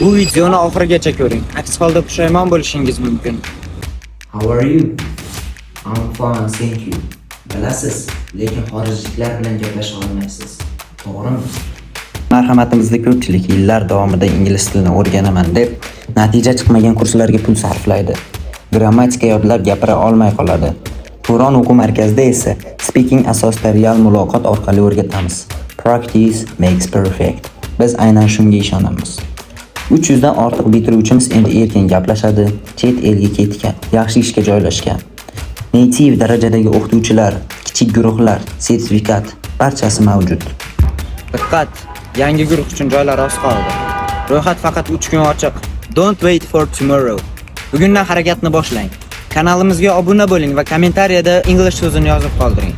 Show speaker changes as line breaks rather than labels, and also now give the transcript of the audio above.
Bu videoni oxirigacha ko'ring. Aks holda pushaymon bo'lishingiz mumkin.
How are you? I'm fine, thank you. Bilasiz, lekin xorijliklar bilan gaplasha olmaysiz. To'g'rimi? Marhamatimizda ko'pchilik yillar davomida ingliz tilini o'rganaman deb, natija chiqmagan kurslarga pul sarflaydi. Grammatika yodlab gapira olmay qoladi. Turon o'quv markazida esa speaking asosida real muloqot orqali o'rgatamiz. Practice makes perfect. Biz aynan shunga ishonamiz. 300 dan ortiq bitiruvchimiz endi erkin gaplashadi, chet elga ketgan, yaxshi ishga joylashgan. Native darajadagi o'qituvchilar, kichik guruhlar, sertifikat, barchasi mavjud.
Diqqat! Yangi guruh uchun joylar oz qoldi. Ro'yxat faqat 3 kun ochiq. Don't wait for tomorrow. Bugundan harakatni boshlang. Kanalimizga obuna bo'ling va kommentariyada English so'zini yozib qoldiring.